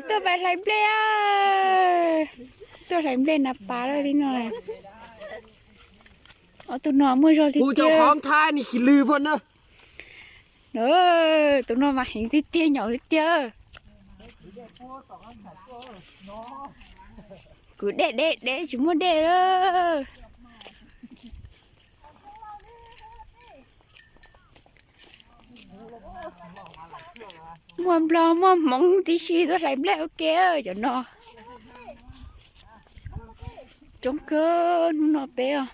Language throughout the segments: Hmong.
Tuaj pais hlais nplej, tuaj hlais nplej na pas lawm li no. Ob tug no muaj zog tiag tiag. Tus no mas heev tiag tiag, nyaum tiag tiag. Kuv dej dej dej tsis muaj dej lawm. Muaj nplog muaj hmoov tib si tuaj hlais nplej ua ke cov no. Coob kawg hnub no peb os.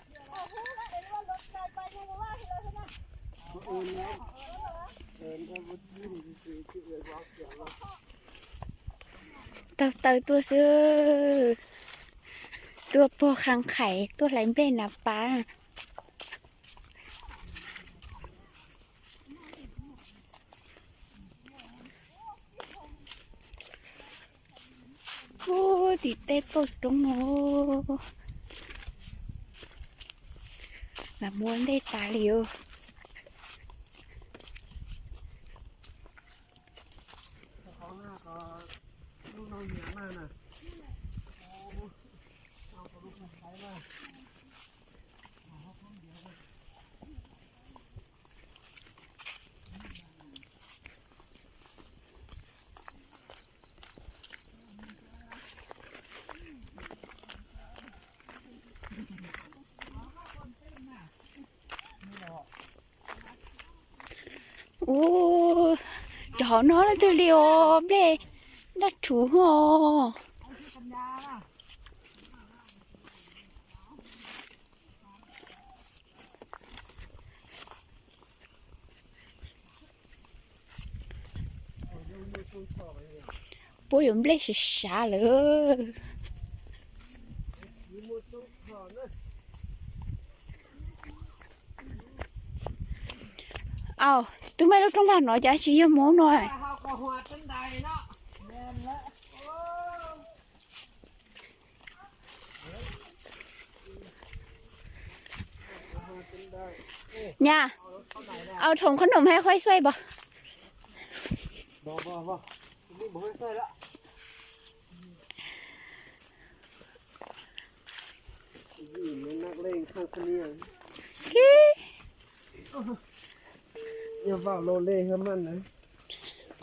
Taug taw tuaj xwb, tuaj puag Qhab Qhais tuaj hlais nplej na pas. Ub, tim tej toj roob no mas muaj ntej tas li os. Ub, cov hauv no leej twg li os, nplej daj rhuv os. Puab yuav nplej sav sav lawm. Au, twb muaj lub roob vag no cas tsis yog mus no. Nyab, au thoo qhob noom hais khuaj xuaj pom.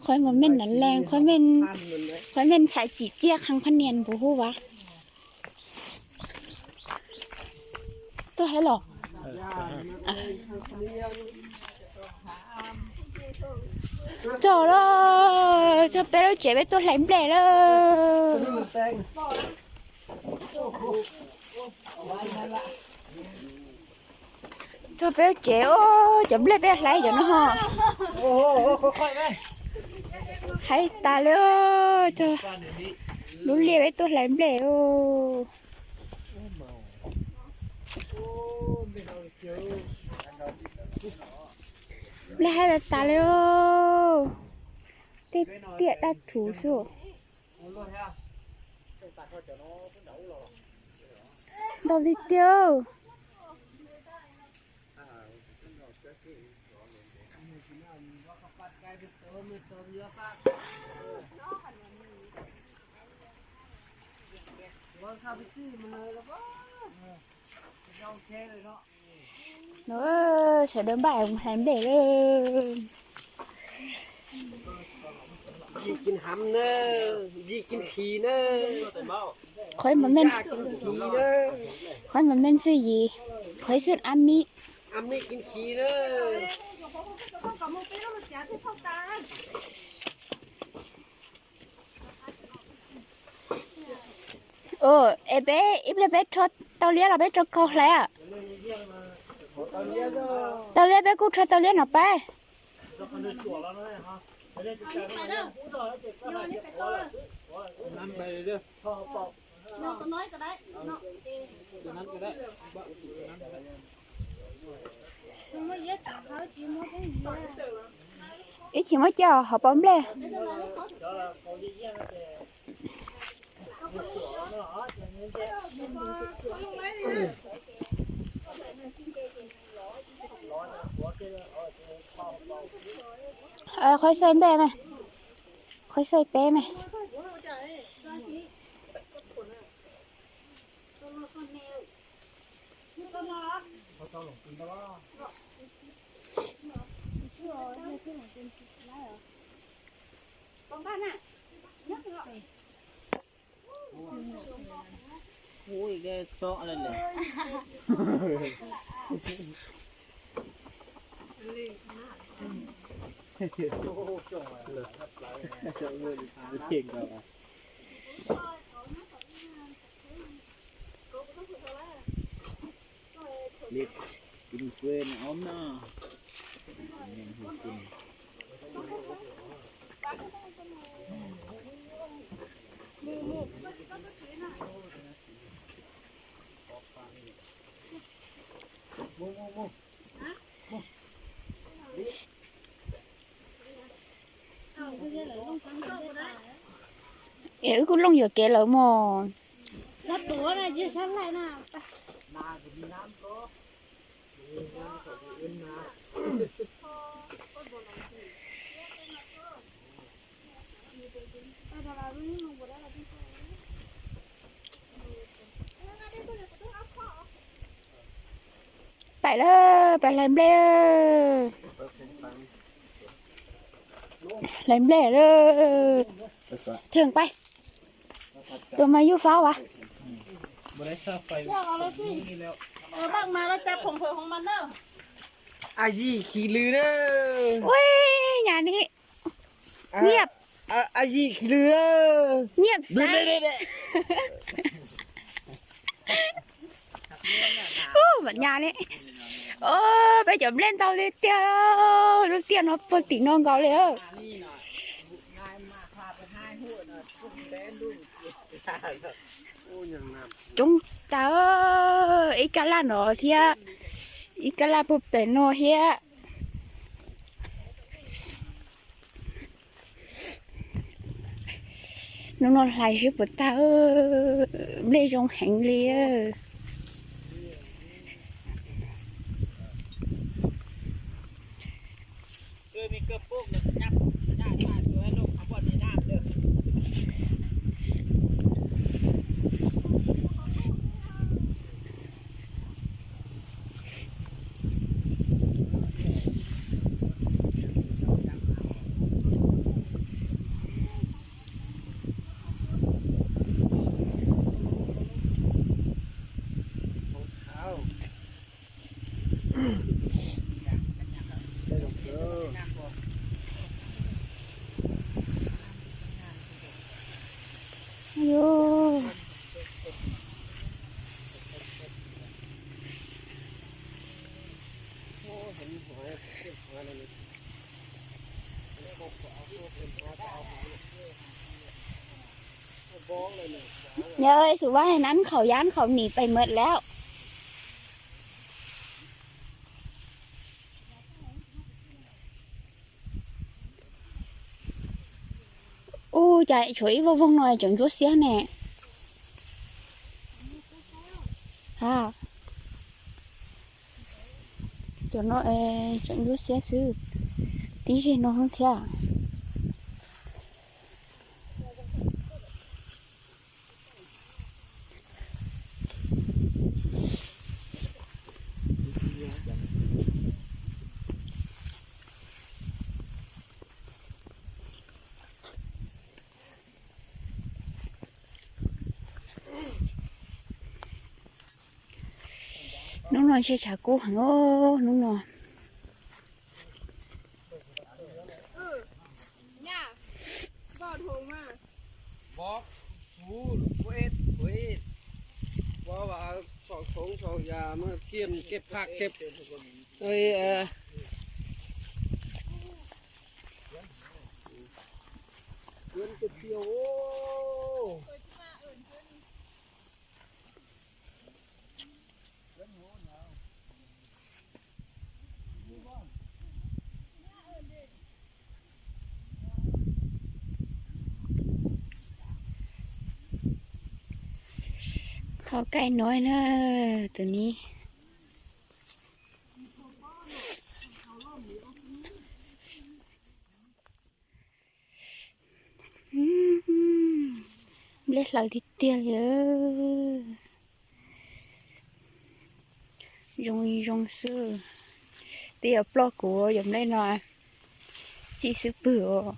Qhov mas meej na leej, qhov meej ntxhais tsim txiaj qhee phab nias npuv hub vas. Tuaj hais los. Txog lawm, txog peb lub tsev peb tuaj hlais nplej lawm. Txog peb lub tsev, cov nplej peb hlais cov no ho. Haib tas li, txog lub liaj peb tuaj hlais nplej. Nplej haib tas tas li, tej tiaj daj rhuv xwb. Ntau tiag tiag. No, sawv daws npaj mus hlais nplej lawm. Qhov mas meej, qhov mas meej xwb yim, qhov xwb ab mi. Es peb ib pliag peb rho tau liab los peb rau kaug hlais? Tau liab peb kuj rho tau liab no pab. Ib chim muab coj hauv paus nplej. Qhov xaij nplej mas, qhov xaij peb mas. Ui, tso lawm. Liv, kuv quên ốm no. Es wb kuj looj yuam kev lawm mog. Pais lawm, pais hlais nplej. Hlais nplej lawm. Thwm pais. Tus mas yug faub as. A yim khis lws na. Ui, nyam ni. Nyiaj. A yim khis lws na. Nyiaj xav. Ub, nyam ni. Peb cov nplej ntau tiag tiag. Lub tiaj no puag tim no nkaus li. Coob tas, ib kab laj no thiab, ib kab laj puag pem no thiab. Hnub no hlais sib puas tag, nplej zoo heev li. Yog xub vaj nab khaum yab khaum nim pais mawm lawm. Ub, cas tshuav ib vooj vooj no tseem ntsuab xiab ne. A, cov no tseem ntsuab xiab xwb, tib zeg no thiab. Hnub no ntshe tshav kub heev os, hnub no. Qhov kaij no na, tus ni. Nplej hlaws tiag tiag li. Zoo zoo xwb. Twb yuav ploj kuv cov nplej no txim xwb pwg os.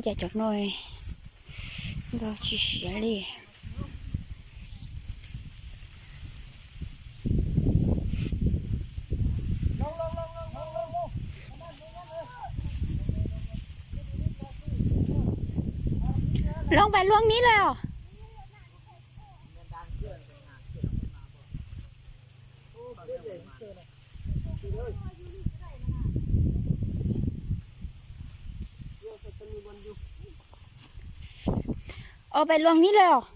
Cas cov no nkag tsis siav li. Loo pais luag nib lawm os. Ua pais luag nib lawm os.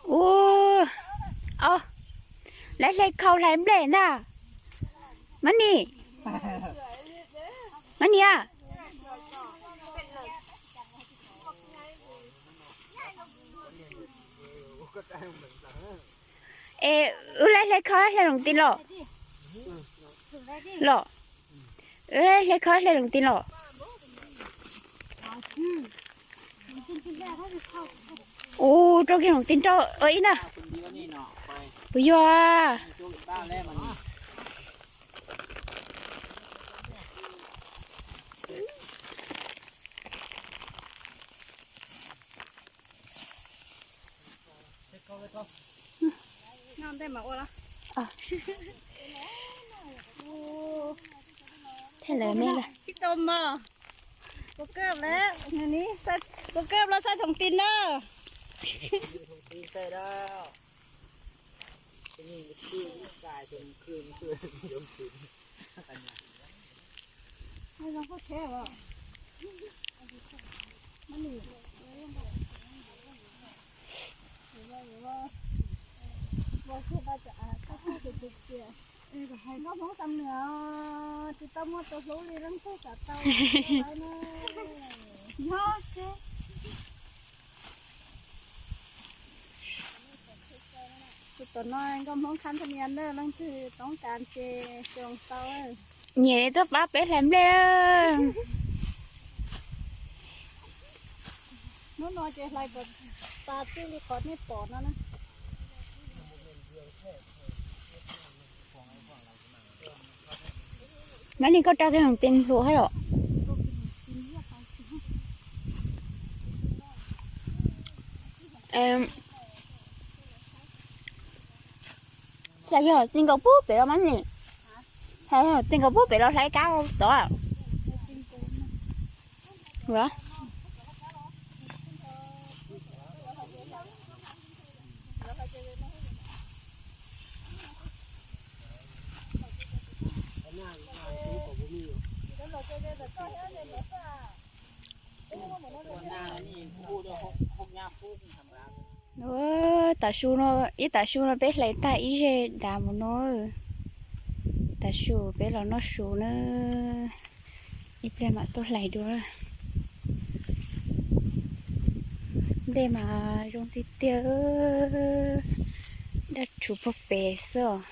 Ua, o, lawv hle khau hlais nplej ntag. Mab nis, mab nis a. Es wb hle khau hle loos ti los? Los, wb hle khau hle loos ti los? Ua rau kiag loos ti nrau ib na. Puas yog? Thiaj lawv me lawm. Puas kaj los saib thoom tin na. Nkauj Hmoob tau nws tsis tau muaj tus hlub li leej twg xav tau na. Tus tom no nkauj Hmoob khab thaj nias na, leej twg toob kas ces xyoo tau. Nyiam tuaj pab peb hlais nplej. Hnub no ces hlais kom tas txij li qhov nej pom no na. Mab Lis, koj rau kiag loos ti hluas thiab los? Em, yog ti nkaus puag pem los Mab Lis? Yog ti nkaus puag pem los hlais kab tod? Ua, tav su no, ib tav su no peb hlais tag ib zej dav mus no. Tav su peb los noj su na, ib pliag mam tuaj hlais dua. Nplej mas zoo tiag tiag, daj rhuv puag pem xwb os.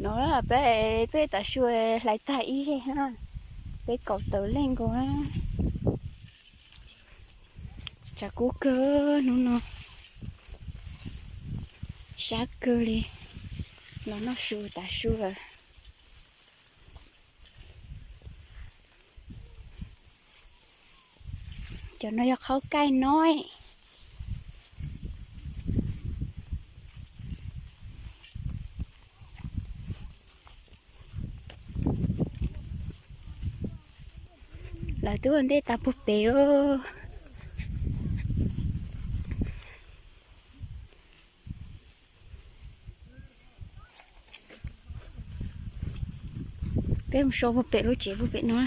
No peb tuaj tav su hlais tag ib zej na, peb kaum tawm leej nkaus na. Tshav kub kawg hnub no, sab kawg li, los noj su tav su lawm. Cov no yog qhaub kaij no. Lawv twb ua ntej tag puag pem os. Peb mus so puag pem lub tsev puag pem no.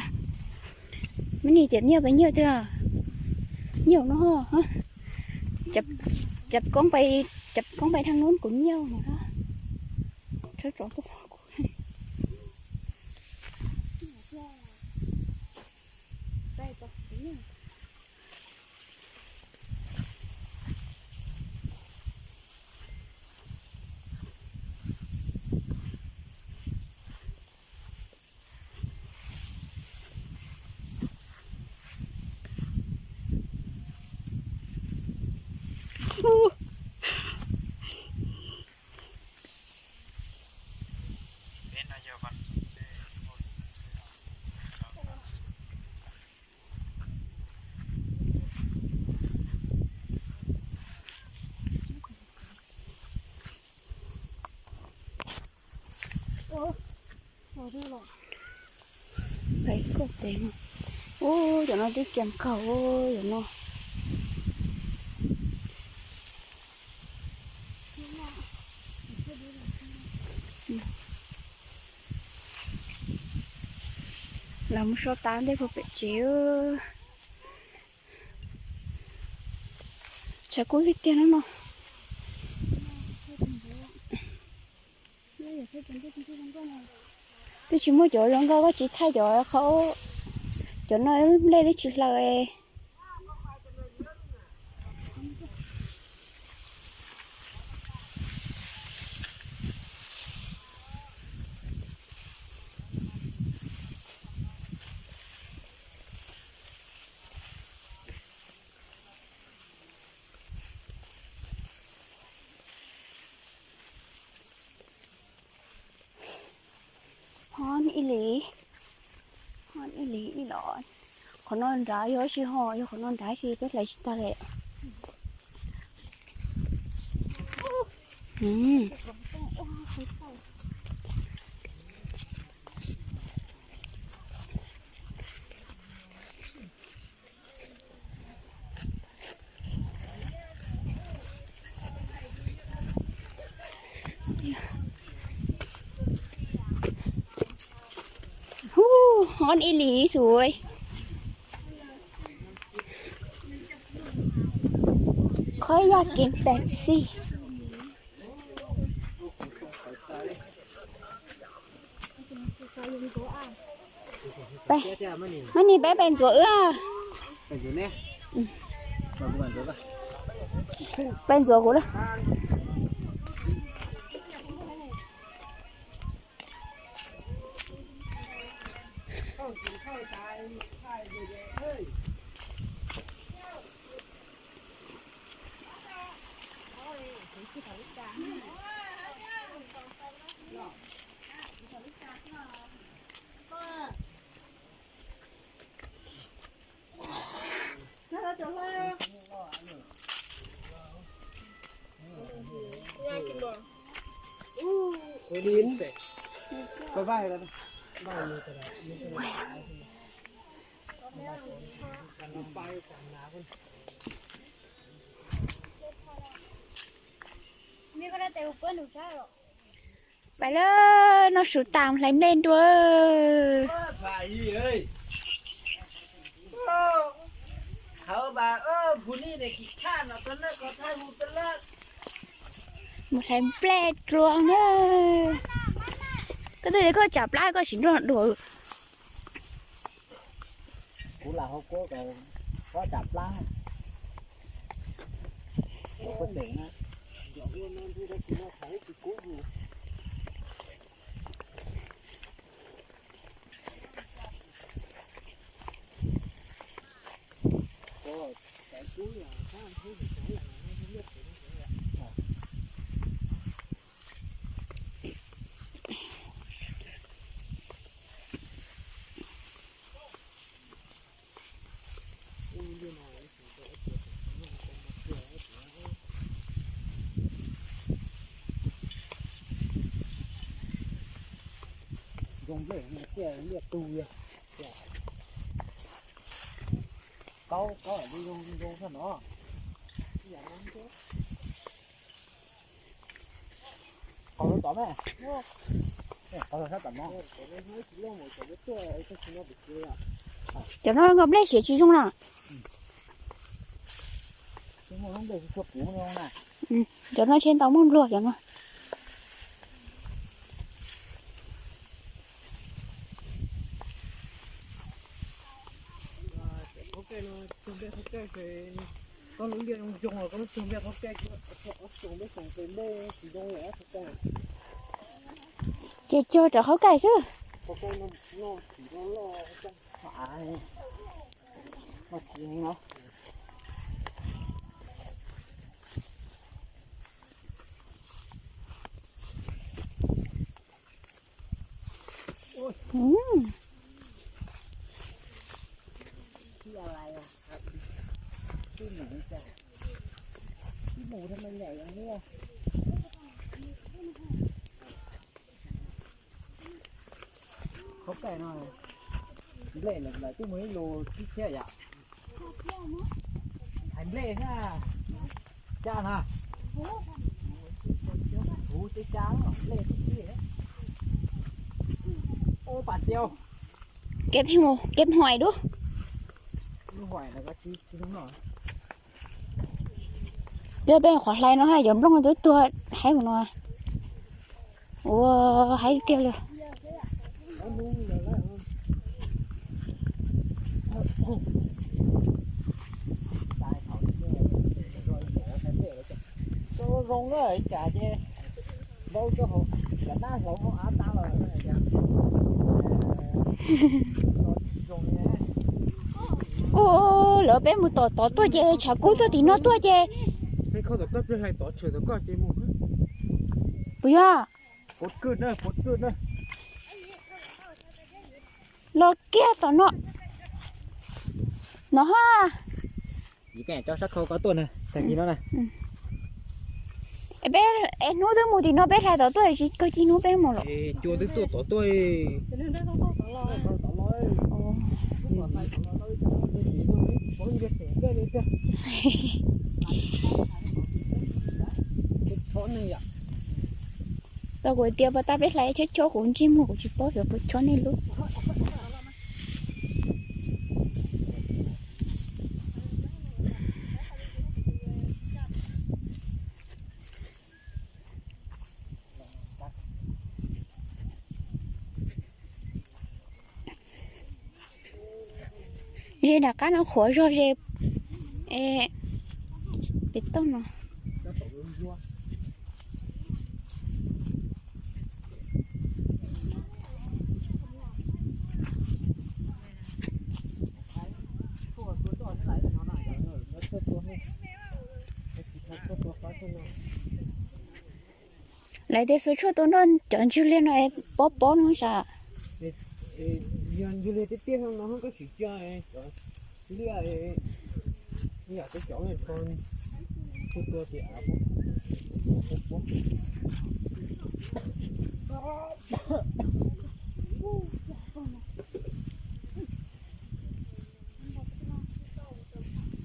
Mab Lis, cov nyiaj pes nyiaj twg? Nyiaj no. Cov koob pais, cov koob pais thaj nub kuv nyiaj no. Txhob tso tuaj kuv. Peb kauj tes no. Ub, cov no twb kiag nkaus cov no. Los mus so tas ntej puag pem tsev. Tshav kub tiag tiag no no. Twb tsis muaj cov zoo nkauj, koj tsis thaij cov qhaub, cov no nplej twb tsis hlaws. Hoob ib li, hoob ib li ib los. Qhov no nrad yog tsis ho, yog qhov no nrad tsis peb hlais tsis tag li. Hub, hoob ib li xwb. Qhov yog kev Pepsi. Peb, mas ni peb pes ntxuav wb. Pes ntxuav kuv lawm. Pais lawm, noj su tas hlais nplej dua. Mus hlais nplej dua na. Koj twb tias koj tsam plab koj tsis nrog dua. Kuv lam hau kuab, kuv tsam plab. Zoo nplej no tiaj liaj tug yog. Kaub kaub zoo zoo zoo xwb no. Qhov tod me, qhov sab tom no. Cov no nkauj nplej siav tsis zoo na. Cov no tsis tau muaj npluag cov no. Ces cog rau qhov kaij xwb. Qhov kaij no nplej lawm twb muaj ib lus tib thiab yom. Hais nplej thiab caj na. Huv tib caj nplej tib tib. Ub pas xiau. Kev hais dub. Lub huam no. Twb peb qhov hlais no haj yog nplooj twb tuag haib no. Ua haib tiag li. Ua lawv peb mus tom tod tuaj ces tshav kub tuaj tim no tuaj ces. Puas yog? Los kiag tom no. No ha. Sab khau koj tuaj na, tag kis no na. Peb es hnub twb mus tim no peb hlais tom tuaj tsis kawg ci hnub peb mus los. Cua twb tuaj tom tuaj. Tau kuv tias pas tas peb hlais chob chob kuv ntsej muag kuv tsis paub xyov puas chob nej lub. Ze nram qab no qhuav zog ze pem toj no. Lawv tias xuas tshuaj tua nroj cov ntswg liag no es pob pob no sav. Yog ntswg liag tiag tiag no koj tsis cia cov liaj, yam tej cov tua tua tias av pob pob.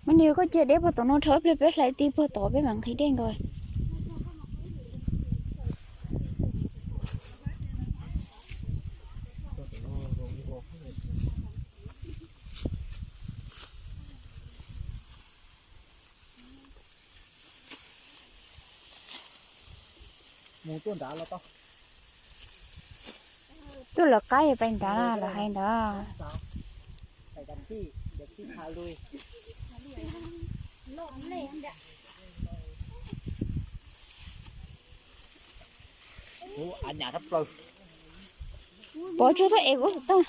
Mas nws koj cia deb puag tom no rau ib pliag peb hlais ti puag tod peb mam nqhis dej nkaus. Mus tuaj nrad los tau. Tuaj lawv qab yog pais nrad na, lawv hais nrad. Pov tseg txoj es kuv tau.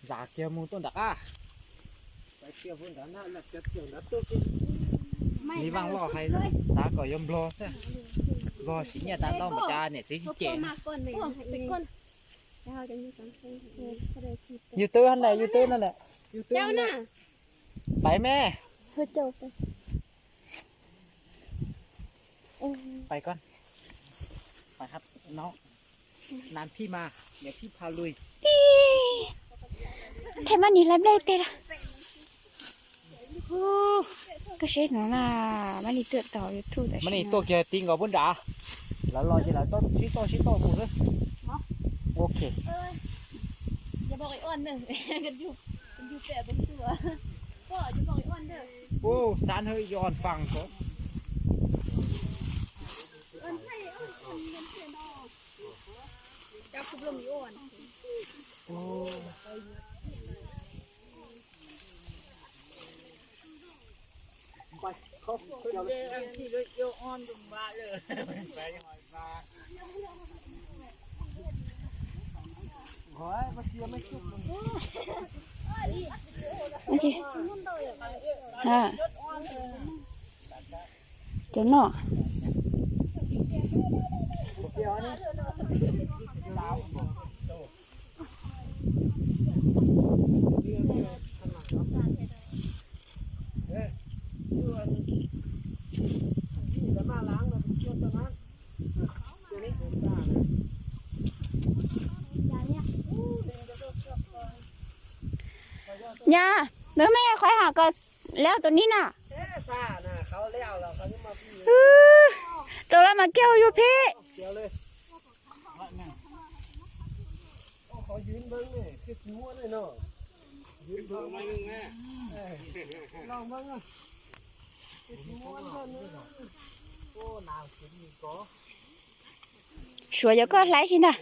Zam kiag mus tuaj nram qab. Li Vaj Loj hais xav kom yuav nplog xwb, nplog siv nyiaj tas ntau npaum cas niam txiv tsis cem. Yus twb na, yus twb na lawm. Pais me. Pais koj. Pais hab no. Nam phij mas, niam phij pha lus. Thaij mab nis laiv nplej teg lawm. Koj seb no na, mab nis tuaj tau YouTube tam sim no. Mab nis tuaj kiag ti nkaus puab nram. Lawv los ces lawv sib toj sib toj mus xwb. Ok. Ub, xav hwj yon fang ko. Cov no. Yog, nws mej qhuav hais kom lawv tus nib na. Tus lawv mas kiag yus phem. Suav yog koj hlais tsis ntag.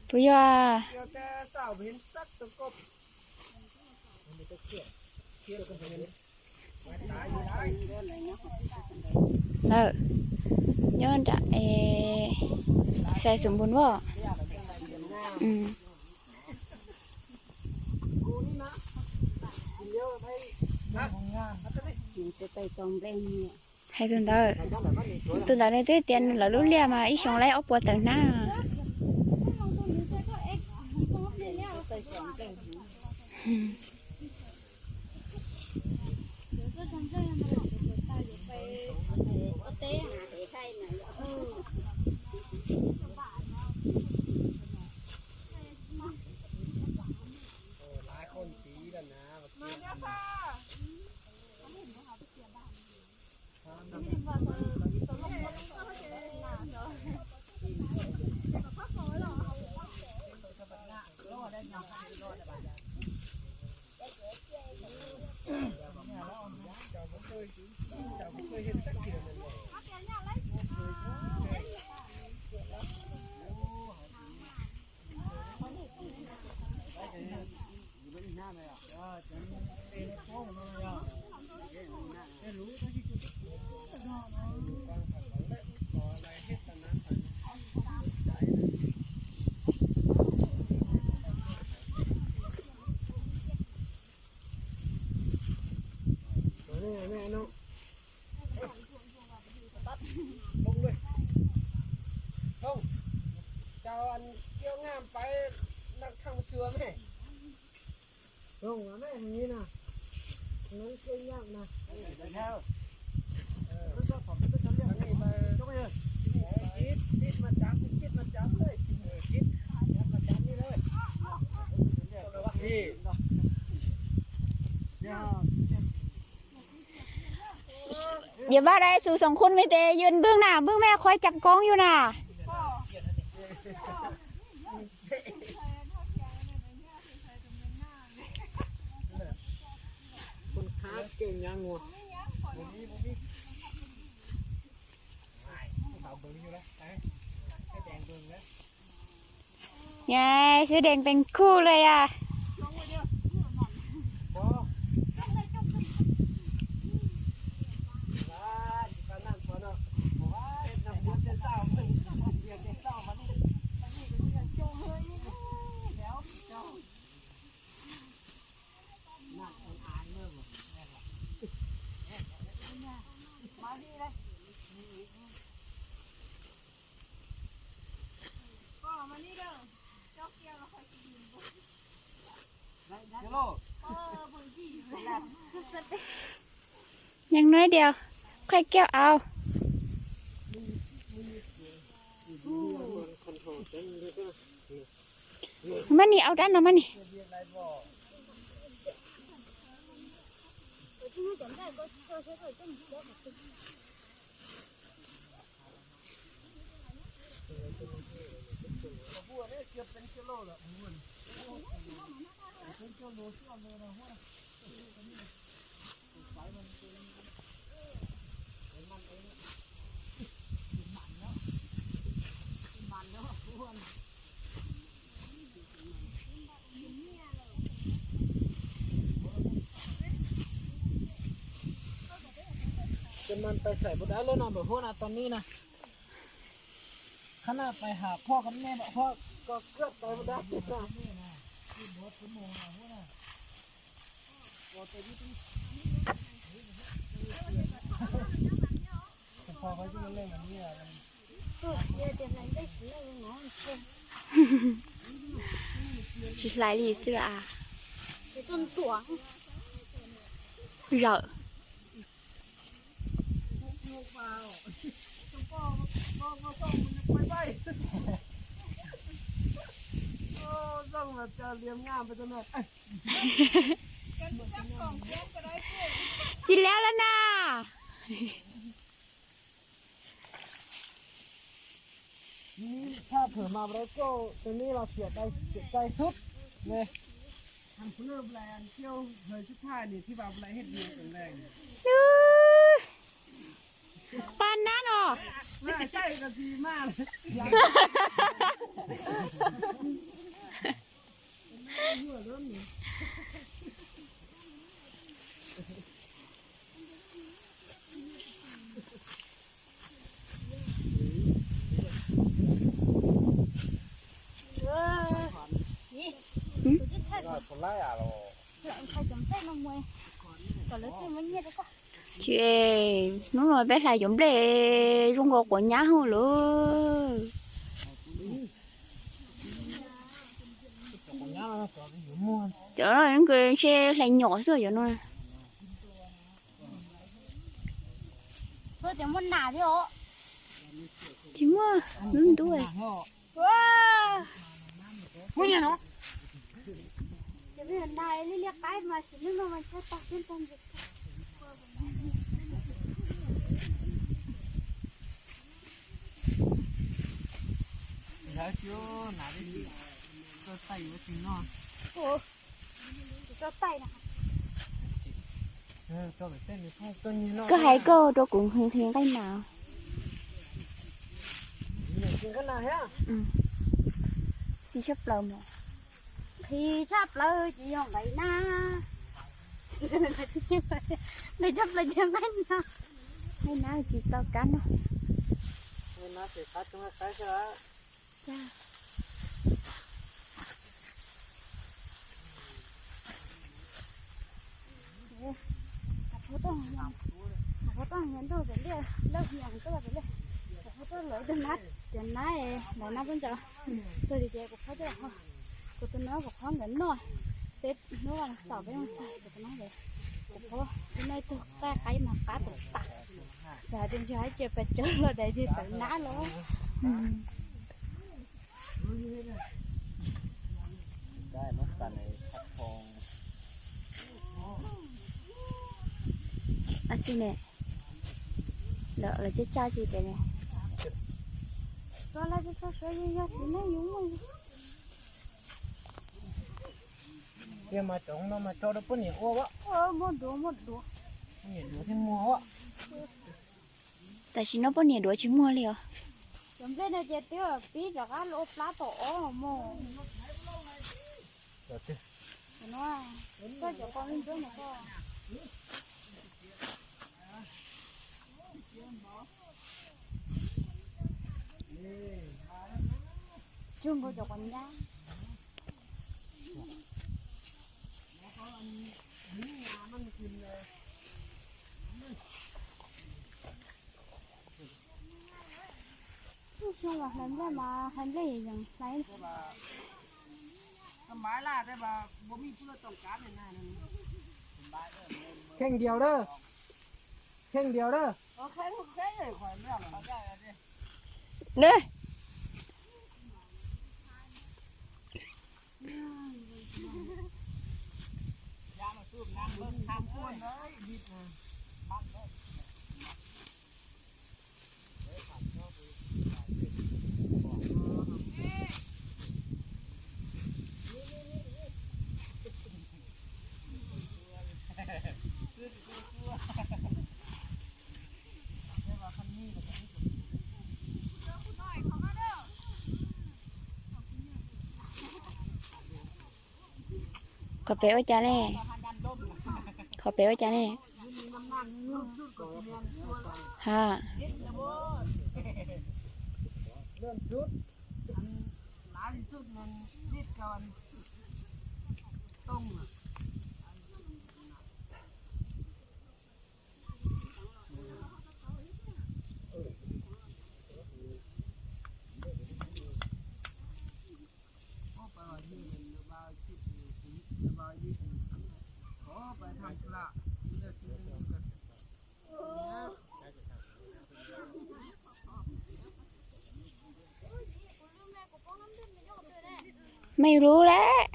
Puas yog? Lawm, nyob nram Xais Xus Npus Npoj. Hais tus ntawd, tus ntawd nws twb tias lawv lub liaj mas ib xyoo laib ob puas tawm hnab. Chào anh, kêu ngam phải nặng thẳng sửa mẹ. Không, nó này hình như là nó kêu ngam nè. Chít, chít mà chán, chít mà chán đây. Chít, chán mà chán đi đây. Yog vaj dai xus xoom khun me tes yws npwg na, npwg me qhuav cam koob yus na. Ngày xưa đèn peng khu lawm yom. Nhắn nói điều, khoe kẹo áo. Mani áo đắt nó mani. Ces mas pais xaim pus dab lub no npam huab na tau nij na. Qhab na pais ham phoj koj nej npam huab ko kuaj pais pus dab. Tsis hlais li xwb a. Zawm. Tsis liab lawm na. Thaj thwm mas ua rau koj tus nij los siam dai siam dai xub ne. Paj nab no. Tsis, hnub no peb hlais cov nplej zoo nkaus quav nyab hauj lwm. Cov no ntshe hlais nyom xwb cov no. Tsis muaj lub ntub. Koj hais koj rau kuv nqhis nqaij nas. Txi tshaj plaws mas. Nqhis tshaj plaws ces yog nqaij nas. Nqhis tshaj plaws ces nqaij nas. Nqaij nas tsis tau kab no. Cov nab, cov nab pob ntsaum, tus tias kuv phob coj, kuv tus no kuv phob nkawd noj, peb hnub xaus peb mus txog kuv tus no, kuv phob tus no ib tug qab qab mas qab tas tas, ces hais tias ntshe hais tias pes tsawg los daim tias tawv nab los. Ab tsi ne, lawv caj caj tsi pem ne. Tias mas cov no mas tso rau poj niam ua as. Poj niam duav thiaj muag as. Tam sim no poj niam duav tsis muag li os. Cov nplej no ces twb pib rov qab los plab tom ob mos. Koj cov qos me ntsuab no koj. Tsuag nkaus cov quav nyab. Xyoo los hlais nplej mas hlais nplej yeej hlais. Kheej diaus dawb, kheej diaus dawb. Qhov pem ua cas ne? Qhov pem ua cas ne? Ha. Mej lub lawm.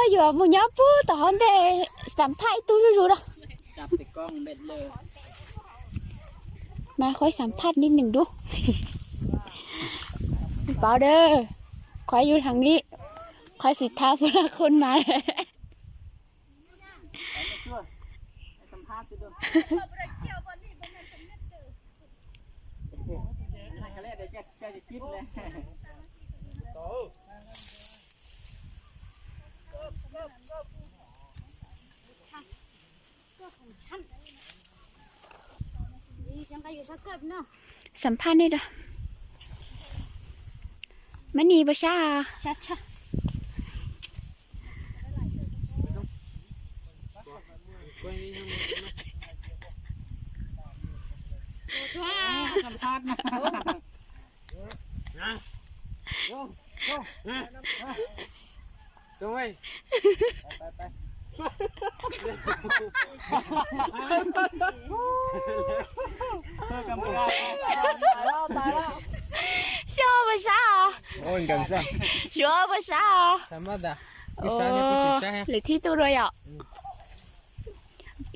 Yuav mus nyob puag tom hauv ntej, xam phaj ib tug zuj zus lawm. Mas qhov xam phaj nib neeg dub. Pov dawb, qhov yus heev li, qhov xim thav puav leej qhov mas. Xam phaj nej da. Mab Nis puas sab? Xyov puas sab os? Suav puas sab os? Lwm thib tuaj dua yom?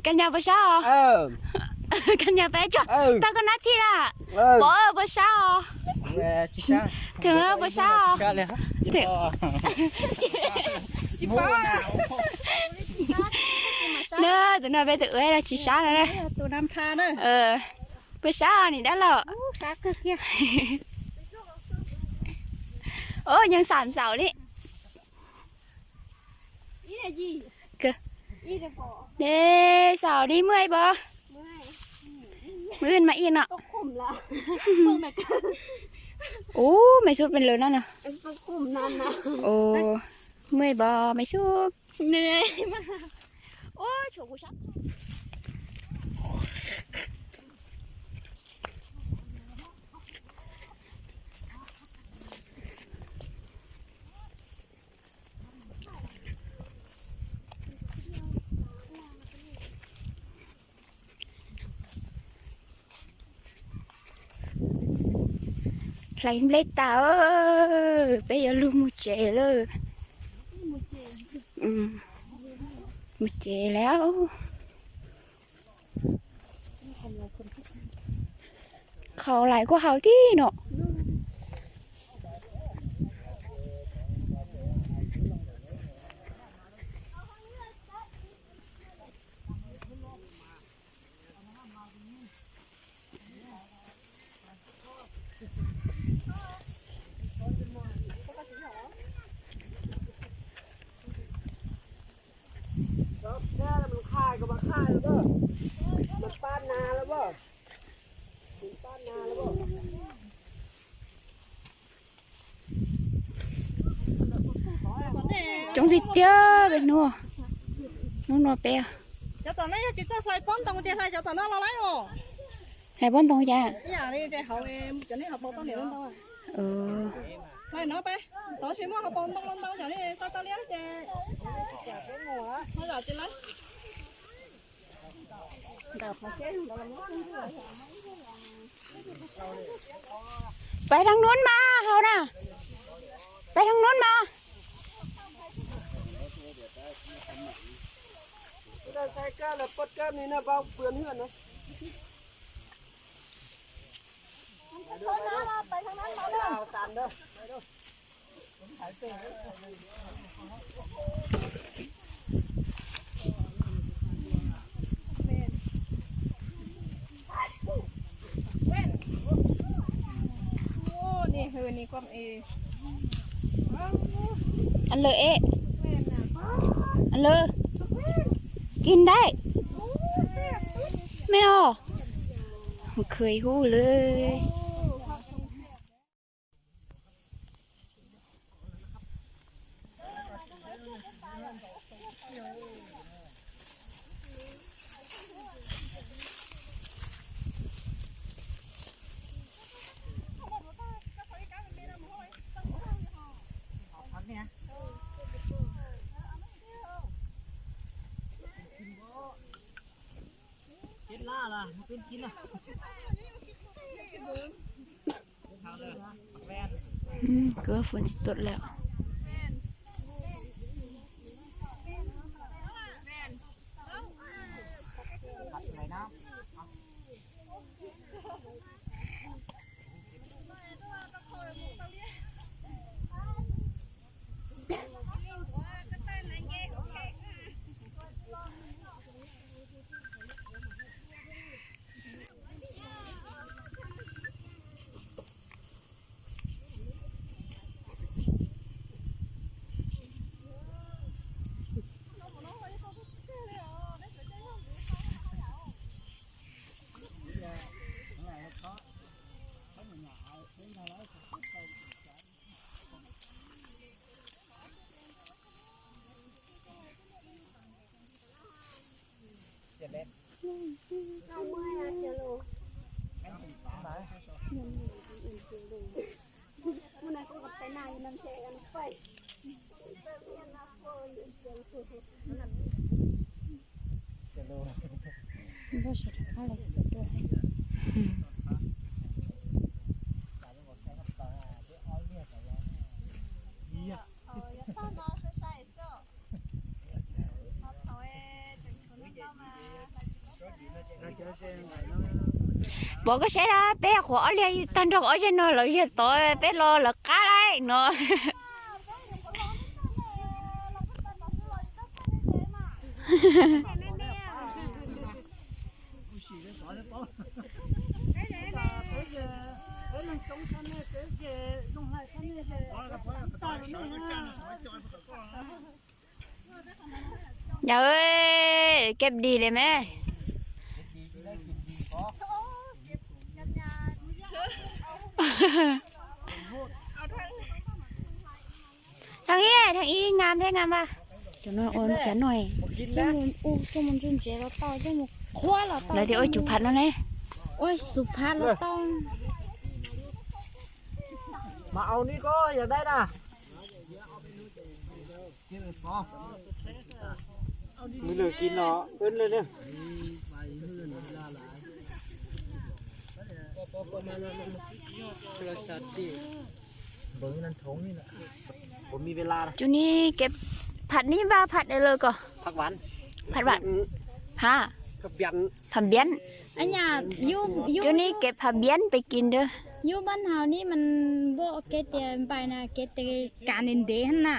Koj nyas puas sab os? Koj nyas peb tsuag tau koj nab thib na. Pov puas sab os? Thwm puas sab os? Na, tus no peb tus ua los tsis sab no na. Puas sab os niam dab laug? Ub, yeej xam xaum li. Xaum li muaj ib pov. Muaj ib mas ib no. Ub, mej xub pes lawm no no. Ub, muaj ib pov mej xub. Hlais nplej tas, peb yuav lug mus tsev lawm. Mus tsev lawm. Qhov lais kuj haus tib no. Coob tiag tiag peb hnub, hnub no peb. Cov tom no yog tsis txawj hlais pob ntoo ces hlais cov tom no los lawm os. Hlais pob ntoo cas? Hlais no peb, tab sis muaj hauv paus ntoo los ntau cov li tau tau liab ces ho zam tsis lawm. Pais thav nub mas haus na. Pais thav nub mas. Ăn lơ ế. Ăn lơ. Kinh đấy. Mẹ nó. Khơi hú lưới. Koj phun tsis tuaj lawm. Pom koj saib na, peb qhuav ob liag tag nrho ob zej no lawm, zej tod peb los lawv qab lawm no. Yog, keb dig li me. Thaj ib, thaj ib, ngam thiab ngam mas. Cov no ua cov no, coj mus ntse ntse los tau, coj mus qhuab los tau. Lawv tias ua xu phaj no ne. Ua xu phaj los tau. Mas au ni koj yog dai na. Nws lwm kis no ib leeg ne. Cov ni kev phaj ni vaj phaj lawm ko. Phaj vam. Phaj vam. Ha. Phaj npiam. Cov ni kev phaj npiam peb kis ntawd. Yub npab hau ni mas npaj kev tias npais na kev tes kas ntev ntev hab na.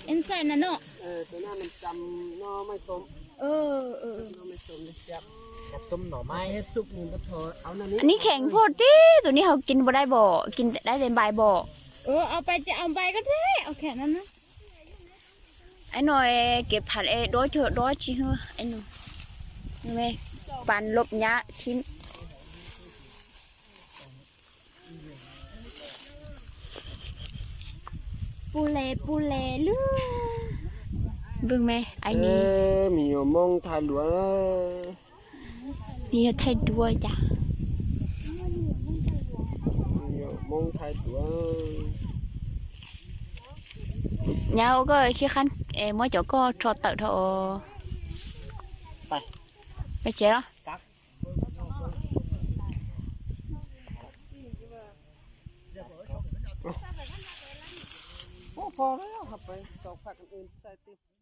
Ib ntxaij na no. Ni kheev puag tib tus ni haus kis puas dai npom, kis dai tes npais npom. Ib no kev phaj es dob cuag dob tsis hwb. Pas lov nyab thib. Pus le pus le lub. Npwg me, ai ni. Me nyuam Hmoob thaij duav. Nws yog thaij duav cas? Me nyuam Hmoob thaij duav. Nyab ua koj khib qab, muab cov koj rho tawm dhau os. Peb tsev los. Ub, pog, peb tau faj kas ws txais tes.